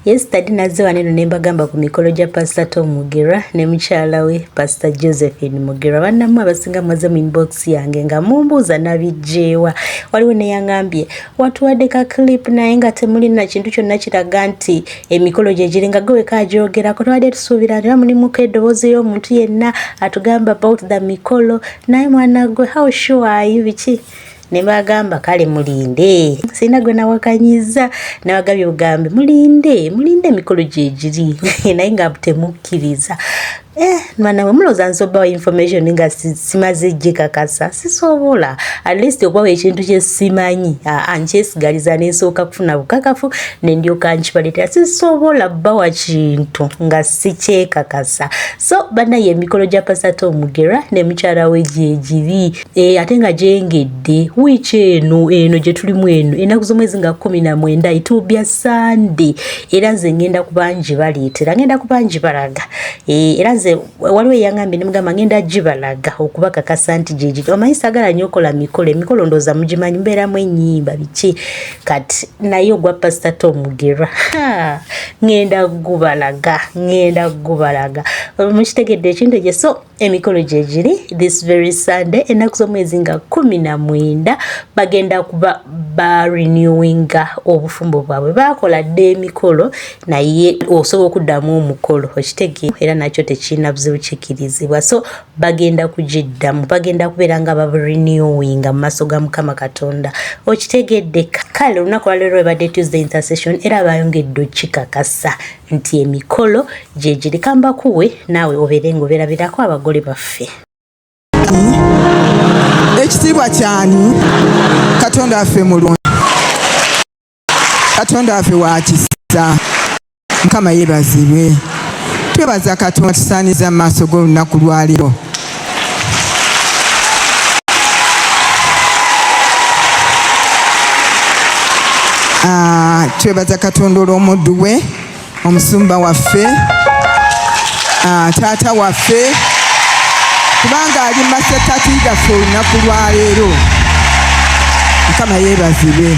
Yesterday nazze wano eno ne mbagamba ku mikolo gya Pastor Tom Mugerwa ne mukyala we Pastor Josephine Mugerwa. Bannammwe abasinga mwaze mu inbox yange nga mumbuuza nabiggyeewa. Waliwo neyaŋambye watuwadde ka clip naye nga temuli na kintu kyonna kiraga nti emikolo gye giri nga gwe weka agyogerako. Tubadde tusuubira nti mulimuko eddoboozi y'omuntu yenna atugamba about the mikolo, naye mwana gwe, how sure are you, biki? Ne bagamba kale mulinde, sirina gwe nawakanyiza, nabagambye bugambe mulinde, mulinde emikolo gyegiri, naye nga temukkiriza. Mwana mwe mulowooza nsobawo information nga simaze gikakasa? Sisobola at least okubawa ekintu kye simanyi. Aa, nkyesigaliza nensooka kufuna bukakafu nendyoka nkibaleetera. Sisobola bawa kintu nga sikyekakasa. So bannaye, emikolo gya Pastor Tom Mugerwa ne mukyala we gyegiri, ate nga gyengedde wiiki eno eno gye tulimu eno, ennaku z'omwezi nga 19, ituubya Sande. Era nze ngenda kuba ngibaleetera, ngenda kuba ngibalaga. Era nze waliwo eyaŋambye, nemugamba ngenda gibalaga okubakakasa nti gyegiri. Omanyi saagala nnyo okola mikolo, emikolo ndowooza mugimanyi, mubeeramu ennyimba biki. Kati naye ogwa Pastor Tom Mugerwa ngenda gubalaga, ngenda gubalaga. Mukitegedde ekintu ekyo? So emikolo gyegiri this very Sunday, ennaku z'omwezi nga 19, bagenda kuba barenewinga obufumbo bwabwe. Bakola dda emikolo, naye osobola okuddamu omukolo, okitegeera? Era nakyo tekirina buzibu, kikirizibwa. So bagenda kugiddamu, bagenda kubeera nga barenewinga mu maaso ga Mukama Katonda, okitegedde? Kale olunaku lwaleero lwebadde Tuesday intercession, era bayongedde okikakasa nti emikolo gyegiri. Kambakuwe naawe obeere nga obeerabirako abagole baffe. Ekitiibwa kyani? Katonda waffe mulungi, Katonda waffe wa kisa. Mukama yeebazibwe. Twebaza Katonda tusaaniza mu maaso g'olunaku lwaleero. Twebaza Katonda olw'omuddu we, omusumba waffe, taata waffe, kubanga ali mu masekkati gaffe olunaku lwaleero. Mukama yeebazibwe.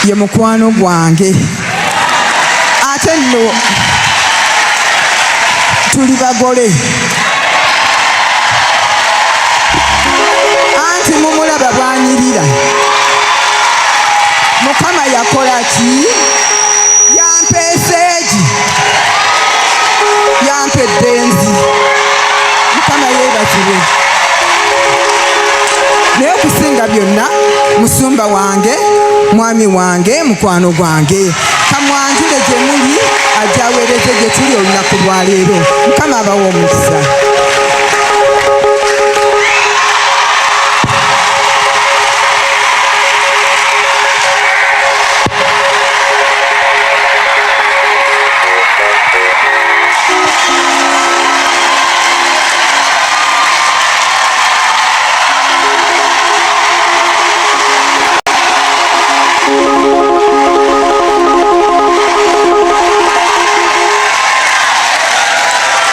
Ye mukwano gwange, ate nno tuli bagole, anti mumulaba bwanyirira. Mukama yakola ki? Yampa eseegi, yampa eddenzi. Mukama yeebazibwe. Naye okusinga byonna, musumba wange, mwami wange, mukwano gwange, kamwanjule gye muli, ajja aweereze gye tuli olunaku lwaleero. Mukama abawa omukisa.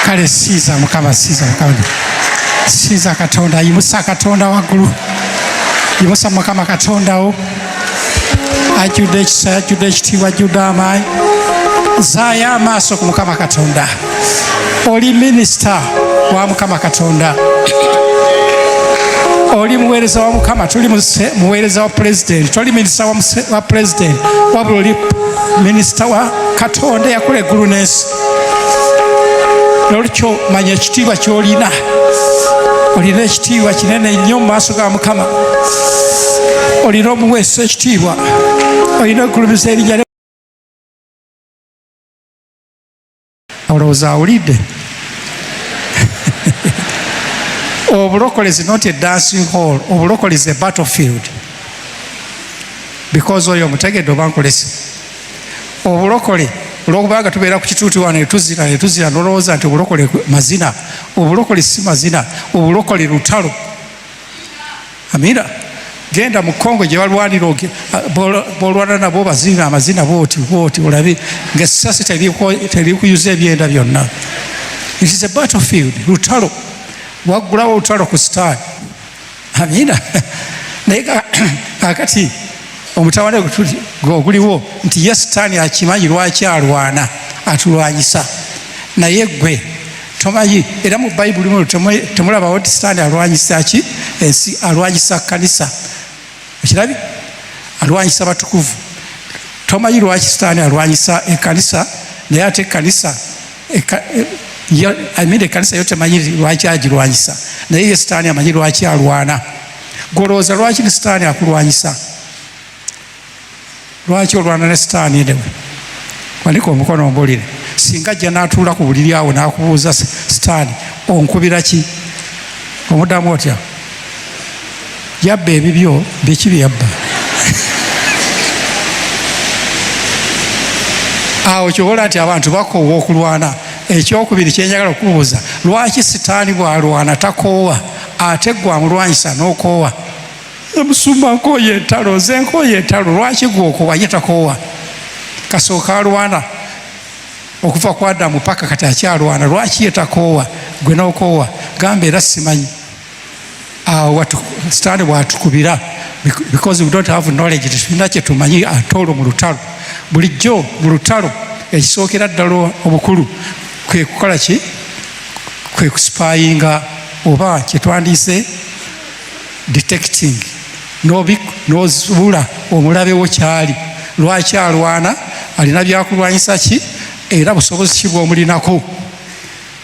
Kale siiza Mukama, siiza Mukama, siiza Katonda, yimusa Katonda waggulu, yimusa Mukama Katonda wo ajjudde ekisa, ajjudde ekitiibwa, ajjudde amaanyi. Zaayo amaaso ku Mukama Katonda. Oli minisita wa Mukama Katonda, oli muweereza wa Mukama, toli muweereza wa pulezidenti, toli minisita wa pulezidenti, wabula oli minisita wa Katonda eyakola eggulu n'ensi. Nolwekyo manya ekitiibwa ky'olina. Olina ekitiibwa kinene nnyo mu maaso ga Mukama. Olina omuweesa ekitiibwa, olina okugulumiza erinnya. Olowooza awulidde? Obulokole is not a dancing hall. Obulokole is a battlefield, because oyo omutegedde oba nkulese? Obulokole, olwokubanga tubeera ku kituuti wano netuzira netuzira, nolowooza nti obulokole mazina. Obulokole si mazina, obulokole lutalo. Amina. Genda mu Kongo gye balwanira, bolwana nabo bazina amazina booti booti, olabe ngaessasi terikuyuza ebyenda byonna. It is a battlefield, lutalo. Waggulawo olutalo ku sitaani. Amina. Naye kakati Omutawaana oguliwo nti ye Sitaani akimanyi lwaki alwana, atulwanyisa, naye ggwe tomanyi. Era mu Bayibuli muno temulabawo nti Sitaani alwanyisa ki? Ensi, alwanyisa kkanisa. Okirabye? Alwanyisa batukuvu. Tomanyi lwaki Sitaani alwanyisa ekkanisa, naye ate ekkanisa I mean, ekkanisa yo temanyi lwaki agirwanyisa, naye ye Sitaani amanyi lwaki alwana. Golowooza lwaki ne Sitaani akulwanyisa? Lwaki olwana ne Sitaani? Enewe wanika omukono ombulire. Singa ajja n'atuula ku buliri awo n'akubuuza, "Sitaani, onkubira ki?" Omuddamu otya? Yabba ebibyo. Biki bye yabba awo? Kyobola nti abantu bakoowa okulwana. Ekyokubiri kyenjagala okubuuza, lwaki Sitaani bw'alwana takoowa, ate gwe amulwanyisa n'okoowa? "Musumba, nkooye entalo, nze nkooye entalo." Lwaki gwe okoowa, ye takoowa? Kasooka alwana okuva ku Adamu paka kati akyalwana. Lwaki ye takoowa, gwe n'okoowa? Gamba, era simanyi. Awo Sitaani bwatukubira, because we don't have knowledge, tetulina kyetumanyi. Ate olwo mu lutalo, bulijjo mu lutalo ekisookera ddala obukulu kwe kukola ki? Kwe kuspyinga, oba kyetwandiise detecting, n'ozuula omulabe wo kyali, lwaki alwana, alina byakulwanyisa ki, era busobozi ki bwomulinako.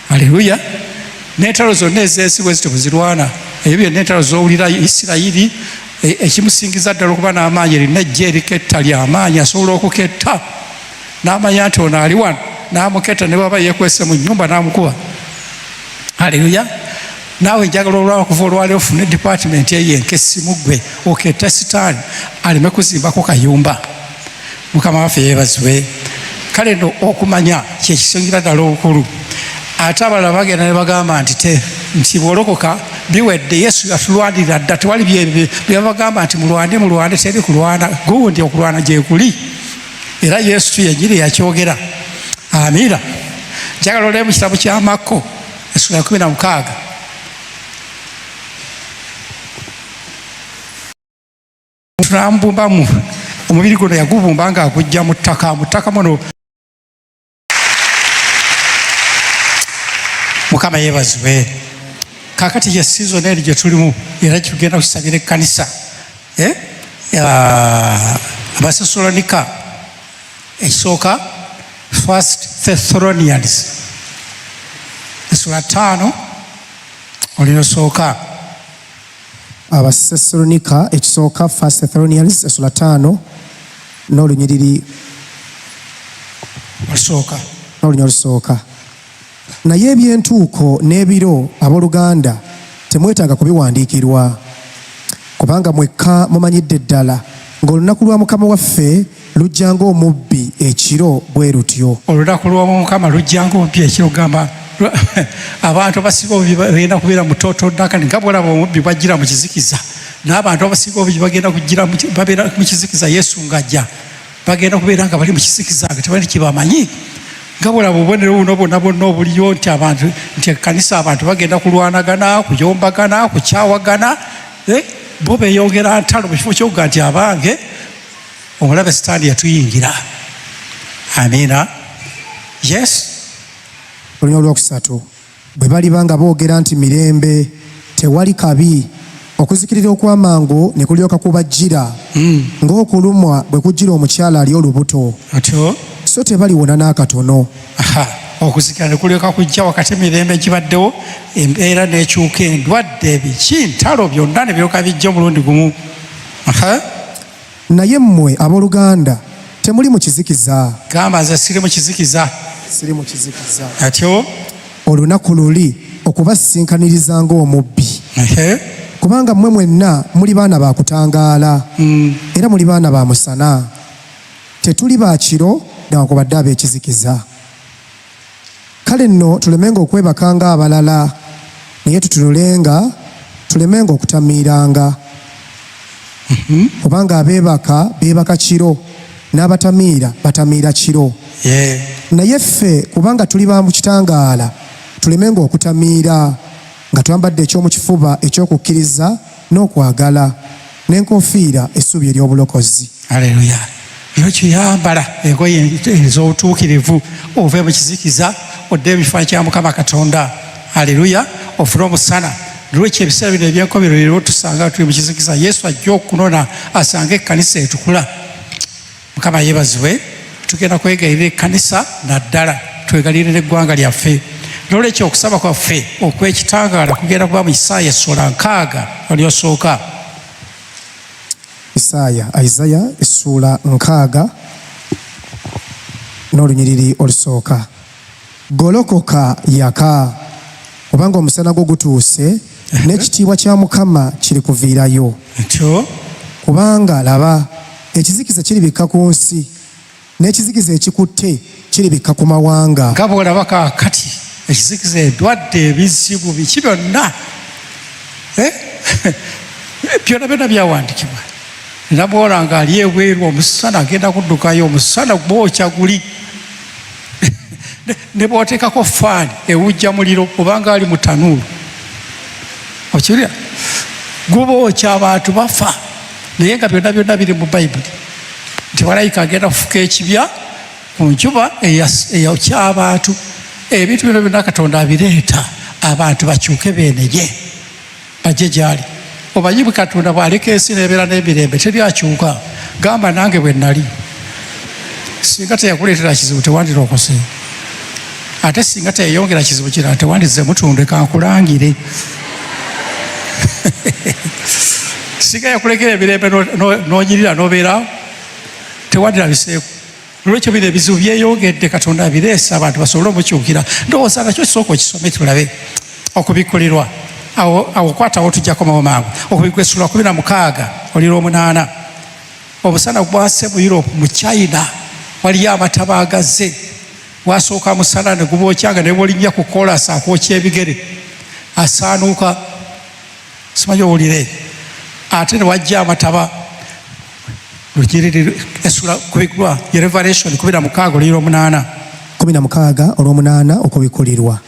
Aleluya! N'entalo zonna ez'ensi bwe zityo bwe zirwana. Ebyo byonna entalo z'owulira, Isirayiri ekimusingiza ddala okuba n'amaanyi, erina ejje eriketta lyamaanyi. Asobola okuketta n'amanya nti ono ali wano, n'amuketta ne bwaba yeekwese mu nnyumba, n'amukuba. Aleluya! Naawe njagala olwa okuva olwaleero ofune department eyo enkesi mu ggwe, oketta Sitaani aleme kuzimbako kayumba. Mukama waffe yeebazibwe. Kale no okumanya kyekisingira ddala obukulu. Ate abalala bagenda ne bagamba nti te nti bw'olokoka biwedde, Yesu yatulwanirira dda, tewali byebagamba nti mulwane, mulwane, teri kulwana. Gundi okulwana gyekuli, era Yesu yennyini yakyogera. Amiina. Njagala ole mu kitabo kya Makko essula ya 16. Tunamubumbamu omubiri guno, yagubumba nga agujja mu ttaka, mu ttaka muno. Mukama yeebazibwe. Kakati ye season eri gye tulimu, era tugenda kusabira ekkanisa. Eh? Abasesalonika ekisooka, First Thessalonians essula 5, olirosooka. Abasesalonika ekisooka, First Thessalonians essula 5 n'olunyiriri olusooka. N'olunyiriri olusooka. Naye ebyentuuko n'ebiro, abooluganda, temwetaaga kubiwandiikirwa, kubanga mwekka mumanyidde ddala ng'olunaku lwa Mukama waffe lujja ng'omubbi ekiro bwe lutyo. Olunaku lw'Omukama lujja ng'omubbi ekiro. Gamba, abantu abasinga obubi bagenda kubeera mu total darkness, nga bwolaba omubbi bwajjira mu kizikiza. N'abantu abasinga obubi bagenda kugira babeera mu kizikiza. Yesu ng'ajja, bagenda kubeera nga bali mu kizikiza, nga tebali kyebamanyi, nga bwolaba obubonero buno bwonna bwonna obuliyo, nti abantu, nti ekkanisa, abantu bagenda kulwanagana, kuyombagana, kukyawagana. Eh, bo beeyongera ntalo mu kifo kyokuga nti abange, omulabe Sitaani yatuyingira. Amiina, yes. Olunyiriri olwokusatu. Bwe baliba nga boogera nti mirembe, tewali kabi, okuzikirira okw'amangu ne kulyoka kubajjira, ng'okulumwa bwe kujjira omukyala ali olubuto, atyo so tebaliwona n'akatono. Aha, okuzikira ne kulyoka kujja wakati mirembe gibaddewo, embeera n'ekyuka, endwadde, biki, ntalo, byonna ne biryoka bijja omulundi gumu. Aha. Naye mmwe, abooluganda, temuli mu kizikiza. Gamba, nze siri mu kizikiza. Siri mu kizikiza. Atyo. Olunaku luli okubasisinkaniriza ng'omubbi. Kubanga mmwe mwenna muli baana ba kutangaala, era muli baana ba musana. Tetuli ba kiro newankubadde ab'ekizikiza. Kale nno tulemenga okwebaka ng'abalala, naye tutunulenga, tulemenga okutamiiranga. Kubanga abeebaka beebaka kiro, n'abatamiira batamiira kiro. Naye ffe, kubanga tuli ba mu kitangaala, tulemenga okutamiira, nga twambadde eky'omu kifuba eky'okukkiriza n'okwagala. N'enkofiira essuubi ery'obulokozi. Aleluya. Lwekyo yambala engoye ez'obutuukirivu, ove mu kizikiza odde mu kifaananyi kya Mukama Katonda. Aleluya. Ofune omusana. Lwekyo ebiseera bino eby'enkomerero eriwo tusanga tuli mu kizikiza. Yesu ajja okunona asange ekkanisa etukula. Mukama yeebazibwe. Tugenda kwegayirira ekkanisa naddala twegalirire n'eggwanga lyaffe. N'olwekyo okusaba kwaffe okw'ekitangaala kugenda kuba mu Isaaya essula 60 olyosooka. Isaaya, Isaya, essuula 60 n'olunyiriri olusooka. Golokoka, yaka, kubanga omusana gwo gutuuse, n'ekitiibwa kya Mukama kirikuviirayo. Ntyo. Kubanga laba, ekizikiza kiribikka ku nsi, n'ekizikiza ekikutte kiribikka ku mawanga. Nga bw'olaba kaakati ekizikiza, endwadde, ebizibu, biki byonna, byonna byonna byawandiikibwa. Era bw'ola ng'ali ebweru, omusana agenda kuddukayo, omusana gwokya guli. Ne bw'oteekako faani ewujja muliro, obanga ali mu tanuulu. Okiwulira? Gubookya, abantu bafa. Naye nga byonna byonna biri mu Bayibuli. Nti malayika agenda kufuka ekibya ku njuba eyokya abantu. Ebintu bino byonna Katonda abireeta abantu bakyuke beenenye bajje gy'ali. Omanyi bwe Katonda bw'aleka ensi n'ebeera n'emirembe teri akyuka. Gamba nange bwe nali. Singa teyakuleetera kizibu tewandirokose. Ate singa teyeyongera kizibu kirala tewandizze mutunde kankulangire. Singa yakulekera emirembe n'onyirira n'obeera tewandirabiseeko. Olwekyo bino ebizibu byeyongedde, Katonda abireese abantu basobole omukyukira. Ndowooza nakyo kisooka okisome tulabe okubikkulirwa. Awo, awo kwatawo tujja komawo mangu. Okubikkulirwa essula 16 oli lw'omunaana. Omusana gwase mu Europe, mu China waliyo amataba agazze. Gwasooka musana ne gubookya nga ne bw'olinnya ku koolaasi akwokya ebigere, asaanuuka. Simanyi owulire. Ate ne wajja amataba. Lunyiriri essula kubikkulwa ye Revelation 16 olunyiriri lw'omunaana. 16 olw'omunaana okubikkulirwa.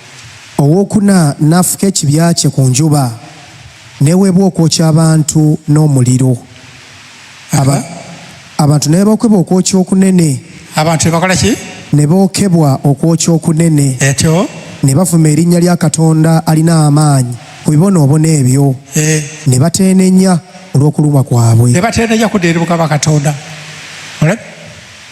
Owookuna n'afuka ekibya kye ku njuba, n'eweebwa okwokya abantu n'omuliro. Abantu ne bookebwa okwokya okunene. Abantu ne bakola ki? Ne bookebwa okwokya okunene. Etyo. Ne bavuma erinnya lya Katonda alina amaanyi ku bibonoobono ebyo. Ne bateenenya olw'okulumwa kwabwe. Ne bateenenya kudda eri Mukama Katonda. Olabye?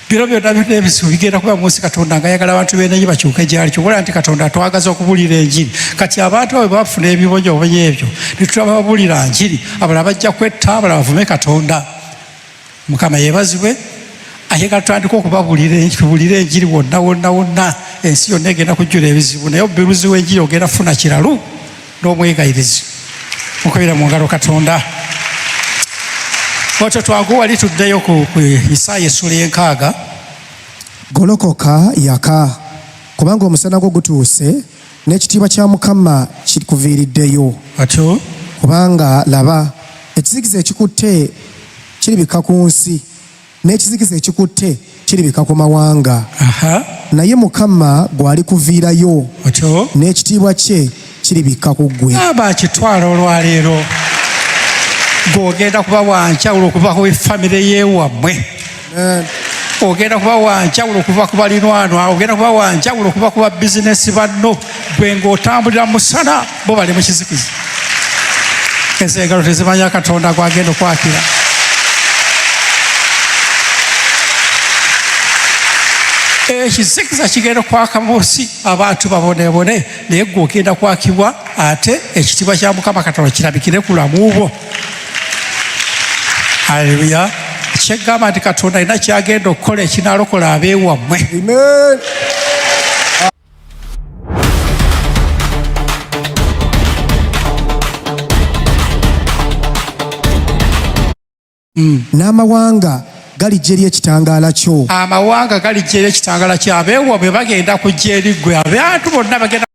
Biro byonna byonna ebizibu bigenda kuba mu nsi, Katonda ng'ayagala abantu beenenye bakyuke gy'ali. Ky'okola nti Katonda atwagaza okubuulira enjiri. Kati abantu abo bwe bafuna ebibonyoobonyo ebyo ne tutababuulira njiri, abalala bajja kwetta, abalala bavume Katonda. Mukama yeebazibwe. Ayagala tutandike okubabuulira enjiri, tubuulire enjiri wonna wonna wonna. Ensi yonna egenda kujjula ebizibu, naye omubuulizi w'enjiri ogenda kufuna kiralu n'omwegayirizi. Mukubire mu ngalo Katonda. Otyo twangu wali tuddeyo ku Isaaya essula y'enkaaga. Golokoka, yaka, kubanga omusana gwo gutuuse, n'ekitiibwa kya Mukama kikuviiriddeyo. Atyo. Kubanga laba, ekizikiza ekikutte kiribikka ku nsi, n'ekizikiza ekikutte kiribikka ku mawanga. Naye Mukama gw'alikuviirayo, Otyo. n'ekitiibwa kye kiribikka ku ggwe. Aba akitwala olwaleero. Gw'ogenda kuba wa njawulo okuva ku famire y'ewammwe. Ogenda kuba wa njawulo okuva ku balirwanwa, ogenda kuba wa njawulo okuva ku ba bizinesi banno. Gwe ng'otambulira musana, bo bali mu kizikiza. Ezo engalo tezimanya Katonda gw'agenda okwakira. Ekizikiza kigenda kwaka mu nsi, abantu baboneebone, naye gwe ogenda kwakibwa, ate ekitiibwa kya Mukama Katonda kirabikire ku bulamu bwo. Haleluya. Kyegamba nti Katonda alina ky'agenda okukola ekinalokola abeewammwe. Amen. N'amawanga galijja eri ekitangaala kyo. Amawanga galijja eri ekitangaala kyo. Abeewammwe bagenda kujja eri ggwe. Abantu bonna bagenda.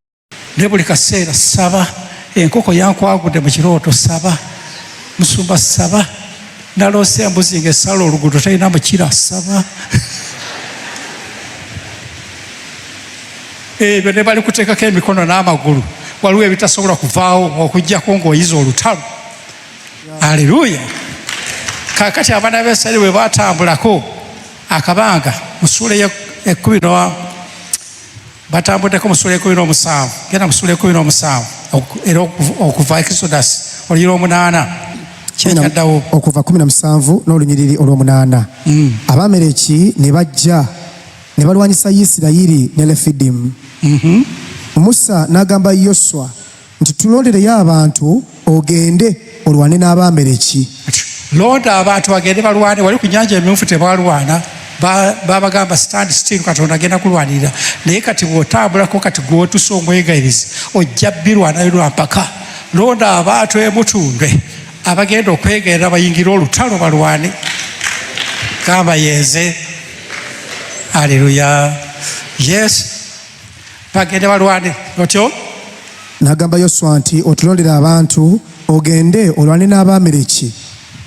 Ne buli kaseera saba. Enkoko yankwagudde mu kirooto, saba. Musumba, saba. Naloose embuzi ng'esala oluguudo terina mukira, saba. Ebyo ne bali kuteekako emikono n'amagulu, waliwo ebitasobola kuvaawo okuggyako ng'oyize olutalo. Aleluya. Kaakati abaana ba Isirayiri bwe batambulako akabanga mu ssuula ekkumi no batambuddeko mu ssuula 17, genda mu ssuula 17 era okuva Exodus olunyiriri 8 kyekyaddawo. Okuva 17 n'olunyiriri olw'omunaana. Abamereki ne bajja ne balwanyisa Isirayiri ne Lefidimu. Musa n'agamba Yoswa nti tulondereyo abantu ogende olwane n'Abamereki. Londa abantu bagende balwane. Wali ku nyanja emyufu tebalwana, babagamba stand still, Katonda agenda kulwanirira. Naye kati bw'otambulako kati gw'otusa omwegayirizi ojja birwana birwa mpaka. Londa abantu emutundwe abagenda okwegayirira bayingire olutalo balwane. Gamba yenze. Aleluya. Yes, bagende balwane otyo. N'agamba Yoswa nti otulondere abantu ogende olwane n'Abamereki,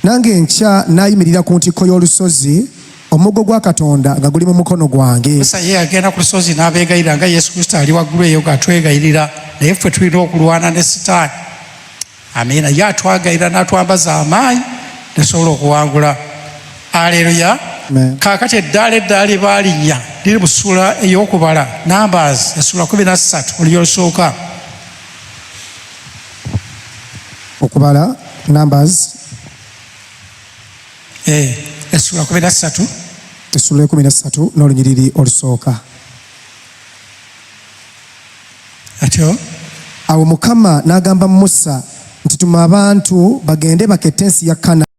nange enkya naayimirira ku ntikko y'olusozi, omuggo gwa Katonda nga guli mu mukono gwange. Musa ye yagenda ku lusozi n'abeegayirira nga Yesu Kristo ali waggulu eyo ng'atwegayirira, naye ffe tulina okulwana ne Sitaani. Amiina. Ye atwagayirira n'atwambaza amaanyi nesobola okuwangula. Aleluya. Kaakati eddaala eddaala lye baalinnya liri mu ssuula ey'okubala, Numbers essuula 13 olunyiriri olusooka. Okubala, Numbers. Essuula 13. Essuula 13 n'olunyiriri olusooka. Atyo. Awo Mukama n'agamba Musa nti tuma abantu bagende bakette ensi ya Kana.